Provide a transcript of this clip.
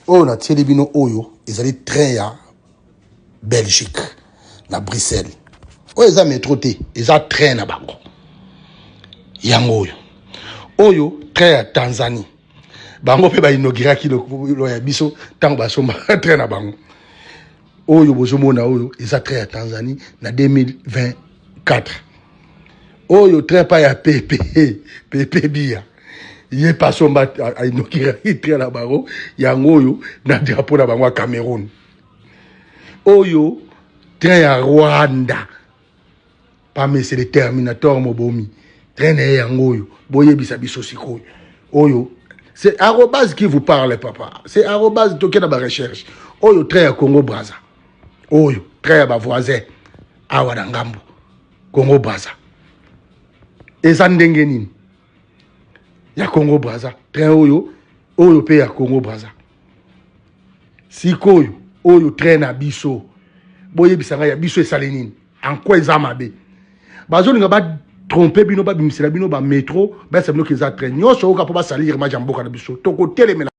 Oyo natieli bino oyo ezali train ya Belgique na Bruxelles. Oyo eza metro te, eza train na bango. Yango oyo. Oyo train ya Tanzanie. Bango pe ba inauguraki lo ya biso tango basomba train na bango. Oyo bozomona oyo eza train ya Tanzanie na 2024. Oyo train pa ya pepe pepe biya ye pe asomba ainauguraki train na bango yango oyo na drapeau na bango ya Cameroun. Oyo train ya Rwanda pamese le terminator mobomi train na ye yango oyo boyebisa biso sikoyo oyo c'est arobase qui vous parle papa, c'est arobase toke na ba recherche. Oyo train ya Congo Brazza, oyo train ya ba voisin awa na ngambo Congo Brazza eza ndenge nini ya Congo Brazza train oyo oyo pe ya Congo Brazza sikoyo oyo train na biso boyebisa ngai ya biso esali nini en quoi eza mabe bazolinga ba tromper bino babimisela bino ba metro bayesa bino ke eza train nyonso oyoka mpo basalir image ya mboka na biso tokotelemela.